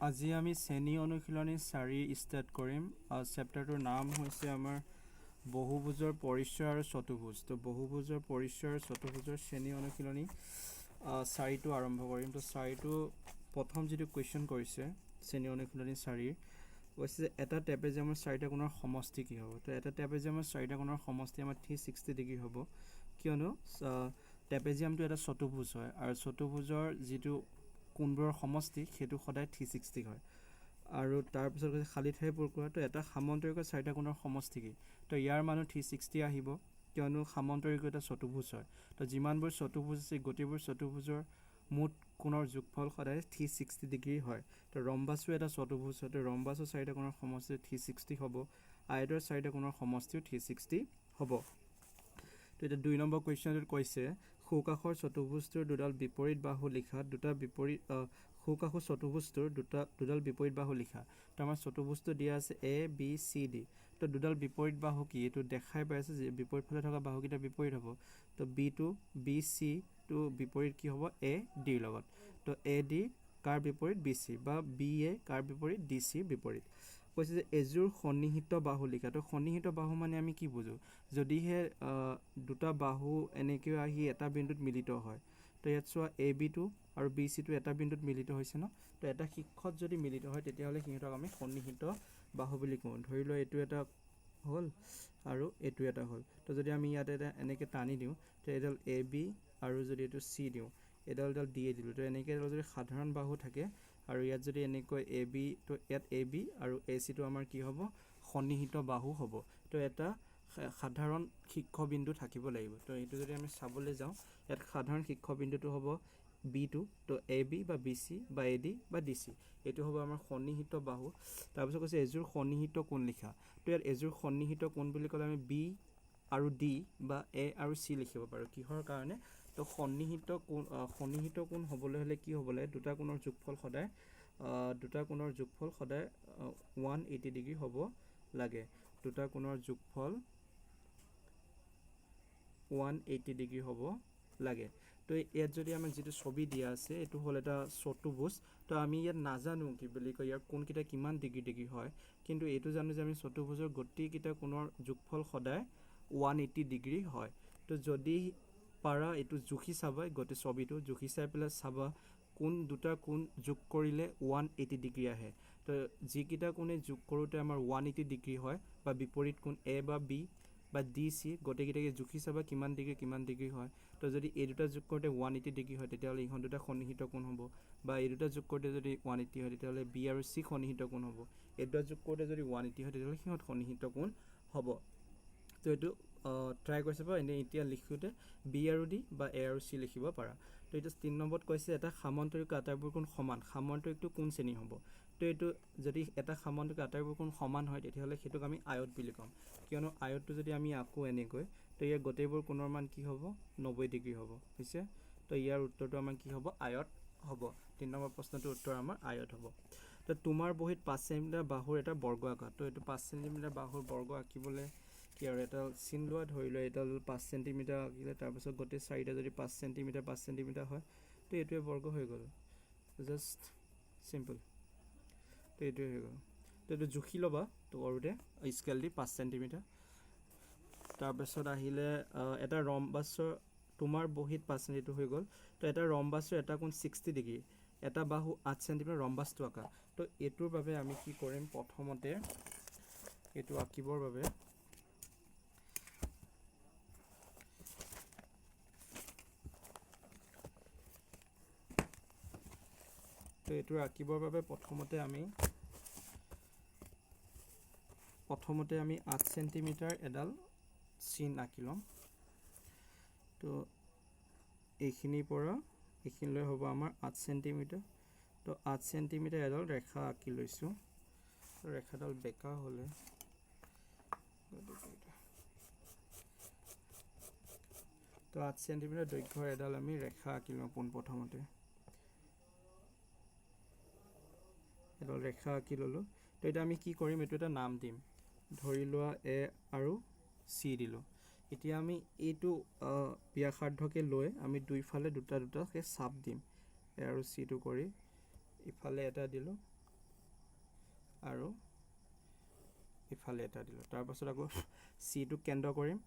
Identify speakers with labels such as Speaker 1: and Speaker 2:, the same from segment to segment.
Speaker 1: আজি আমি শ্ৰেণী অনুশীলনী 4 ষ্টাৰ্ট কৰিম। চেপ্টাৰটোৰ নাম হৈছে আমাৰ বহুভুজৰ পৰিচয় আৰু চতুৰ্ভুজ। তো বহুভুজৰ পৰিচয় আৰু চতুৰ্ভুজৰ শ্ৰেণী অনুশীলনী 4টো আৰম্ভ কৰিম। তো 4টো প্ৰথম যিটো কুৱেশ্যন কৰিছে শ্ৰেণী অনুশীলনী 4, কৈছে যে এটা ট্ৰেপেজিয়ামৰ চাৰিটা কোণৰ সমষ্টি কি হ'ব। তো এটা ট্ৰেপেজিয়ামৰ চাৰিটা কোণৰ সমষ্টি আমাৰ 360 ডিগ্ৰী হ'ব, কিয়নো ট্ৰেপেজিয়ামটো এটা চতুৰ্ভুজ হয় আৰু চতুৰ্ভুজৰ যিটো কোণবোৰৰ সমষ্টি সেইটো সদায় 360 হয়। আৰু তাৰপিছত কৈছে খালী ঠাই পূৰ কৰা। তো এটা সামন্তৰিকৰ চাৰিটা কোণৰ সমষ্টি কি, তো ইয়াৰ মানো 360 আহিব, কিয়নো সামন্তৰিক এটা চতুৰ্ভুজ হয়। তো যিমানবোৰ চতুৰ্ভুজ আছে গোটেইবোৰ চতুৰ্ভুজৰ মুঠ কোণৰ যোগফল সদায় 360 ডিগ্ৰী হয়। তো ৰম্বাছো এটা চতুৰ্ভুজ হয়, তো ৰম্বাছৰ চাৰিটা কোণৰ সমষ্টি 360 হ'ব, আয়তৰ চাৰিটা কোণৰ সমষ্টিও 360 হ'ব। তো এতিয়া 2 নম্বৰ কুৱেশ্যনটোত কৈছে সোঁকাষৰ চতুৰ্ভুজটোৰ দুডাল বিপৰীত বাহু লিখা। দুটা বিপৰীত সোঁকাষৰ চতুৰ্ভুজটোৰ দুডাল বিপৰীত বাহু লিখা। তো আমাৰ চতুৰ্ভুজটো দিয়া আছে এ বি চি ডি। তো দুডাল বিপৰীত বাহু কি, এইটো দেখাই পাইছে যে বিপৰীত ফালে থকা বাহুকেইটা বিপৰীত হ'ব। তো বিটো বি চিটো বিপৰীত কি হ'ব, এ ডিৰ লগত। তো এ ডি কাৰ বিপৰীত, বি চি, বা বি এ কাৰ বিপৰীত, ডি চি বিপৰীত। কৈছে যে এযোৰ সন্নিহিত বাহু লিখা। তো সন্নিহিত বাহু মানে আমি কি বুজো, যদিহে দুটা বাহু এনেকৈ আহি এটা বিন্দুত মিলিত হয়। তো ইয়াত চোৱা এ বিটো আৰু বি চিটো এটা বিন্দুত মিলিত হৈছে ন, তো এটা শীৰ্ষত যদি মিলিত হয় তেতিয়াহ'লে সিহঁতক আমি সন্নিহিত বাহু বুলি কওঁ। ধৰি লোৱা এইটো এটা হ'ল আৰু এইটো এটা হ'ল। তো যদি আমি ইয়াত এটা এনেকৈ টানি দিওঁ, তো এইডাল এ বি আৰু যদি এইটো চি দিওঁ, এডাল এডাল ডি এ দিলোঁ, তো এনেকৈ এডাল যদি সাধাৰণ বাহু থাকে আৰু ইয়াত যদি এনেকৈ এ বি, তো ইয়াত এ বি আৰু এ চিটো আমাৰ কি হ'ব, সন্নিহিত বাহু হ'ব। তো এটা সাধাৰণ শীৰ্ষবিন্দু থাকিব লাগিব। তো এইটো যদি আমি চাবলৈ যাওঁ, ইয়াত সাধাৰণ শীৰ্ষবিন্দুটো হ'ব বিটো, তো এ বি বা বি চি বা এ ডি বা ডি চি, এইটো হ'ব আমাৰ সন্নিহিত বাহু। তাৰপিছত কৈছে এযোৰ সন্নিহিত কোণ লিখা। তো ইয়াত এযোৰ সন্নিহিত কোণ বুলি ক'লে আমি বি আৰু ডি বা এ আৰু চি লিখিব পাৰোঁ। কিহৰ কাৰণে, তো সন্নিহিত কোণ হ'বলৈ হ'লে কি হ'ব লাগে, দুটা কোণৰ যোগফল সদায়, দুটা কোণৰ যোগফল সদায় 180 ডিগ্ৰী হ'ব লাগে। দুটা কোণৰ যোগফল 180 ডিগ্ৰী হ'ব লাগে। তো ইয়াত যদি আমাক যিটো ছবি দিয়া আছে এইটো হ'ল এটা চতুৰ্ভুজ। তো আমি ইয়াত নাজানো কি বুলি কয় ইয়াৰ কোণকেইটা কিমান ডিগ্ৰী ডিগ্ৰী হয়, কিন্তু এইটো জানো যে আমি চতুৰ্ভুজৰ গোটেইকেইটা কোণৰ যোগফল সদায় 180 ডিগ্ৰী হয়। তো যদি পাৰা এইটো জুখি চাবা, গোটেই ছবিটো জুখি চাই পেলাই চাবা কোন দুটা কোণ যোগ কৰিলে 180 ডিগ্ৰী আহে। তো যিকেইটা কোণে যোগ কৰোঁতে আমাৰ 180 ডিগ্ৰী হয় বা বিপৰীত কোণ এ বা বি বা ডি চি গোটেইকেইটাকে জুখি চাবা কিমান ডিগ্ৰী কিমান ডিগ্ৰী হয়। তো যদি এই দুটা যোগ কৰোঁতে 180 ডিগ্ৰী হয় তেতিয়াহ'লে ইহঁত দুটা সন্নিহিত কোণ হ'ব, বা এই দুটা যোগ কৰোঁতে যদি 180 হয় তেতিয়াহ'লে বি আৰু চি সন্নিহিত কোণ হ'ব, এই দুটা যোগ কৰোঁতে যদি 180 হয় তেতিয়াহ'লে সিহঁত সন্নিহিত কোণ হ'ব। তো এইটো ট্ৰাই কৰি চাবা, এনেই এতিয়া লিখোঁতে বি আৰু ডি বা এ আৰু চি লিখিব পাৰা। তো এতিয়া 3 নম্বৰত কৈছে এটা সামন্তৰিক আটাইবোৰ কোণ সমান, সামন্তৰিকটো কোন শ্ৰেণী হ'ব। তো এইটো যদি এটা সামন্তৰিক আটাইবোৰ কোণ সমান হয় তেতিয়াহ'লে সেইটোক আমি আয়ত বুলি ক'ম, কিয়নো আয়তটো যদি আমি আঁকো এনেকৈ, তো ইয়াৰ গোটেইবোৰ কোণৰ মান কি হ'ব, 90 ডিগ্ৰী হ'ব, হৈছে। তো ইয়াৰ উত্তৰটো আমাৰ কি হ'ব, আয়ত হ'ব। 3 নম্বৰ প্ৰশ্নটোৰ উত্তৰ আমাৰ আয়ত হ'ব। তো তোমাৰ বহীত 5 চেণ্টিমিটাৰ বাহুৰ এটা বৰ্গ আঁকা। তো এইটো 5 চেণ্টিমিটাৰ বাহুৰ বৰ্গ আঁকিবলৈ কি আৰু এটা চিন লোৱা, ধৰি লোৱা এডাল 5 চেণ্টিমিটাৰ আঁকিলে, তাৰপিছত গোটেই চাৰিটা যদি 5 চেণ্টিমিটাৰ 5 চেণ্টিমিটাৰ হয় তো এইটোৱে বৰ্গ হৈ গ'ল, জাষ্ট চিম্পল। তো এইটোৱে হৈ গ'ল। তো এইটো জুখি ল'বা তো কৰোঁতে স্কেল দি 5 চেণ্টিমিটাৰ। তাৰপিছত আহিলে এটা ৰম্বাছৰ, তোমাৰ বহীত 5 চেণ্টিমিটাৰ হৈ গ'ল। তো এটা ৰম্বাছৰ এটা কোণ 60 ডিগ্ৰী, এটা বাহু 8 চেণ্টিমিটাৰ, ৰম্বাছটো আঁকা। তো এইটোৰ বাবে আমি কি কৰিম, প্ৰথমতে এইটো আঁকিবৰ বাবে তো এইটো আঁকিবৰ বাবে প্ৰথমতে আমি 8 চেণ্টিমিটাৰ এডাল চিন আঁকি ল'ম। তো এইখিনিৰ পৰা এইখিনিলৈ হ'ব আমাৰ 8 চেণ্টিমিটাৰ। তো 8 চেণ্টিমিটাৰ এডাল ৰেখা আঁকি লৈছোঁ। ৰেখাডাল বেঁকা হ'লে তো 8 চেণ্টিমিটাৰ দৈৰ্ঘ্যৰ এডাল আমি ৰেখা আঁকি লওঁ পোনপ্ৰথমতে। এডাল ৰেখা আঁকি ল'লোঁ। তো এতিয়া আমি কি কৰিম, এইটো এটা নাম দিম, ধৰি লোৱা এ আৰু চি দিলোঁ। এতিয়া আমি এইটো ব্যাসাৰ্ধকে লৈ আমি দুইফালে দুটা দুটাকৈ চাপ দিম, এ আৰু চিটো কৰি ইফালে এটা দিলোঁ আৰু ইফালে এটা দিলোঁ। তাৰপাছত আকৌ চিটোক কেন্দ্ৰ কৰিম,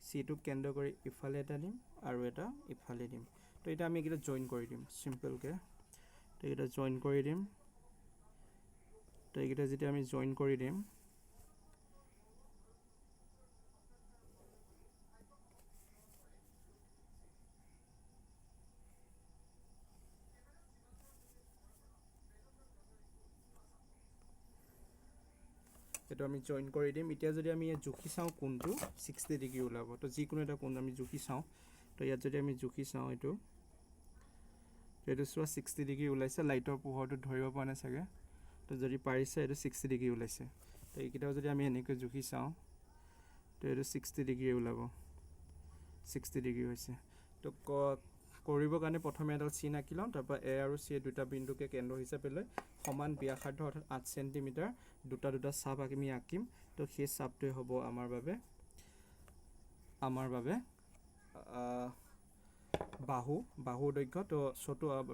Speaker 1: চিটোক কেন্দ্ৰ কৰি ইফালে এটা দিম আৰু এটা ইফালে দিম। তো এতিয়া আমি এইকেইটা জইন কৰি দিম চিম্পলকৈ। তো এইকেইটা জইন কৰি দিম। তো এইকেইটা যেতিয়া আমি জইন কৰি দিম, এইটো আমি জইন কৰি দিম। এতিয়া যদি আমি ইয়াত জুখি চাওঁ কোণটো 60 ডিগ্ৰী ওলাব। তো যিকোনো এটা কোণ আমি জুখি চাওঁ। তো ইয়াত যদি আমি জুখি চাওঁ এইটো চোৱা 60 ডিগ্ৰী ওলাইছে। লাইটৰ পোহৰটো ধৰিব পৰা নাই চাগে, তো যদি পাৰিছে এইটো 60 ডিগ্ৰী ওলাইছে। তো এইকেইটাও যদি আমি এনেকৈ জুখি চাওঁ তো এইটো 60 ডিগ্ৰী ওলাব, 60 ডিগ্ৰী হৈছে। তো কৰিবৰ কাৰণে প্ৰথমে এডাল চিন আঁকি লওঁ, তাৰপৰা এ আৰু চি দুটা বিন্দুকে কেন্দ্ৰ হিচাপে লৈ সমান ব্যাসাৰ্ধ অৰ্থাৎ 8 চেণ্টিমিটাৰ দুটা দুটা চাপ আমি আঁকিম। তো সেই চাপটোৱে হ'ব আমাৰ বাবে বাহুৰ দৈৰ্ঘ্য। তো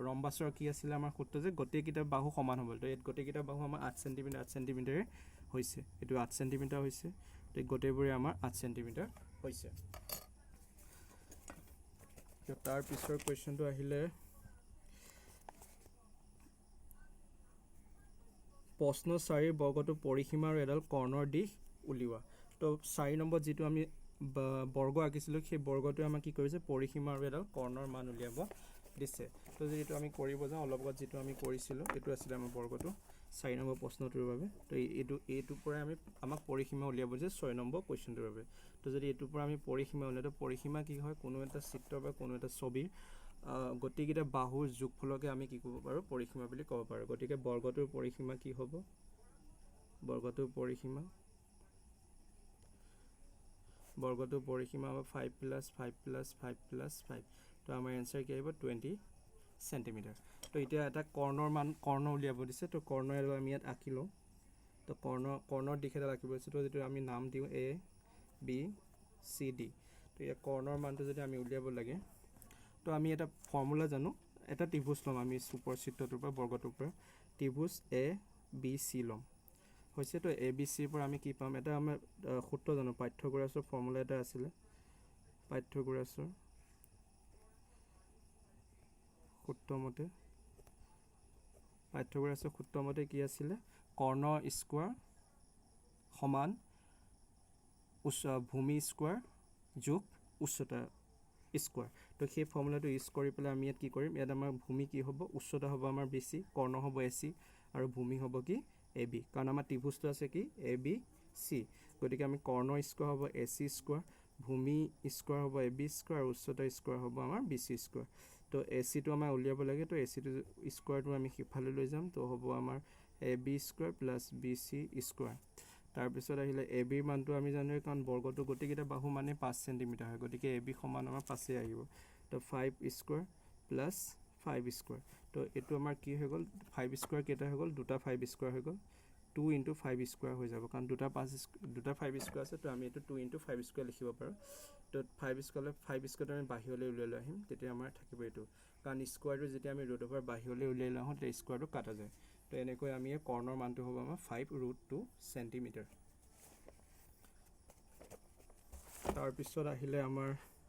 Speaker 1: ৰম্বাছৰ কি আছিলে আমাৰ সূত্ৰ যে গোটেইকেইটা বাহু সমান হ'ব। তো ইয়াত গোটেইকেইটা বাহু আমাৰ 8 চেণ্টিমিটাৰ 8 চেণ্টিমিটাৰে হৈছে, এইটো 8 চেণ্টিমিটাৰ হৈছে। তো গোটেইবোৰে আমাৰ 8 চেণ্টিমিটাৰ হৈছে। তো তাৰ পিছৰ কুৱেশ্যনটো আহিলে প্ৰশ্ন 4 বৰ্গটো পৰিসীমা আৰু এডাল কৰ্ণৰ দিশ উলিওৱা। তো 4 নম্বৰত যিটো আমি বৰ্গ আঁকিছিলোঁ সেই বৰ্গটোৱে আমাক কি কৰিছে, পৰিসীমা আৰু এডাল কৰ্ণৰ মান উলিয়াব দিছে। তো যদি এইটো আমি কৰিব যাওঁ, অলপ আগত যিটো আমি কৰিছিলোঁ এইটো আছিলে আমাৰ বৰ্গটো 4 নম্বৰ প্ৰশ্নটোৰ বাবে। তো এইটোৰ পৰাই আমাক পৰিসীমা উলিয়াব দিছে 6 নম্বৰ কুৱেশ্যনটোৰ বাবে। তো যদি এইটোৰ পৰা আমি পৰিসীমা উলিয়াওঁ, তো পৰিসীমা কি হয়, কোনো এটা চিত্ৰ বা কোনো এটা ছবিৰ গোটেইকেইটা বাহুৰ যোগফলকে আমি কি ক'ব পাৰোঁ, পৰিসীমা বুলি ক'ব পাৰোঁ। গতিকে বৰ্গটোৰ পৰিসীমা কি হ'ব, বৰ্গটোৰ পৰিসীমা হ'ব 5 প্লাছ 5 প্লাছ 5 প্লাছ 5। তো আমাৰ এনচাৰ কি আহিব, 20 চেণ্টিমিটাৰ। তো এতিয়া এটা কৰ্ণৰ মান, কৰ্ণ উলিয়াব দিছে। তো কৰ্ণ এডাল আমি ইয়াত আঁকি লওঁ। তো কৰ্ণৰ দিশ এডাল আঁকিব দিছে। তো যিটো আমি নাম দিওঁ এ বি চি ডি। তো ইয়াৰ কৰ্ণৰ মানটো যদি আমি উলিয়াব লাগে, তো আমি এটা ফৰ্মুলা জানো, এটা ত্ৰিভুজ ল'ম আমি ওপৰ চিত্ৰটোৰ পৰা, বৰ্গটোৰ পৰা ত্ৰিভুজ এ বি চি ল'ম হৈছে। তো এ বি চিৰ পৰা আমি কি পাম, এটা আমাৰ সূত্ৰ জানো, পাইথাগোৰাছৰ ফৰ্মুলা এটা আছিলে, পাইথাগোৰাছৰ সূত্ৰমতে কি আছিলে, কৰ্ণ স্কোৱাৰ সমান ভূমি স্কোৱাৰ যোগ উচ্চতা স্কোৱাৰ। তো সেই ফৰ্মুলাটো ইউজ কৰি পেলাই আমি ইয়াত কি কৰিম, ইয়াত আমাৰ ভূমি কি হ'ব, উচ্চতা হ'ব আমাৰ বি চি, কৰ্ণ হ'ব এ চি আৰু ভূমি হ'ব কি এ বি, কাৰণ আমাৰ ত্ৰিভুজটো আছে কি এ বি চি। গতিকে আমি কৰ্ণ স্কোৱাৰ হ'ব এ চি স্কোৱাৰ, ভূমি স্কোৱাৰ হ'ব এ বি স্কোৱাৰ আৰু উচ্চতা স্কোৱাৰ হ'ব আমাৰ বি চি স্কোৱাৰ। তো এ চিটো আমাৰ উলিয়াব লাগে, তো এ চিটো স্কোৱাৰটো আমি সিফালে লৈ যাম, তো হ'ব আমাৰ A B square plus B C square. তাৰপিছত আহিলে এ বিৰ মানটো আমি জানোৱে, কাৰণ বৰ্গটো গোটেইকেইটা বাহু মানে 5 চেণ্টিমিটাৰ হয়, গতিকে এ বি সমান আমাৰ 5 আহিব। তো 5 স্কোৱাৰ প্লাছ 5 স্কোৱাৰ, তো এইটো আমাৰ কি হৈ গ'ল, 5 স্কোৱাৰ কেইটা হৈ গ'ল, দুটা 5 স্কোৱাৰ হৈ গ'ল, 2 ইনটু 5 স্কোৱাৰ হৈ যাব, কাৰণ দুটা 5 স্কোৱাৰ আছে। তো আমি এইটো 2 ইনটু 5 স্কোৱাৰ লিখিব পাৰোঁ। তো 5 স্কোৱাৰ 5 স্কোৱাৰটো আমি বাহিৰলৈ উলিয়াই লৈ আহিম, তেতিয়া আমাৰ থাকিব এইটো, কাৰণ স্কোৱাৰটো যেতিয়া আমি ৰুট অভাৰ বাহিৰলৈ উলিয়াই লৈ আহোঁ তেতিয়া স্কোৱাৰটো কাটা যায়। তো এনেকৈ আমি এই কৰ্ণৰ মানটো হ'ব আমাৰ 5√2 চেণ্টিমিটাৰ। তাৰপিছত আহিলে আমাৰ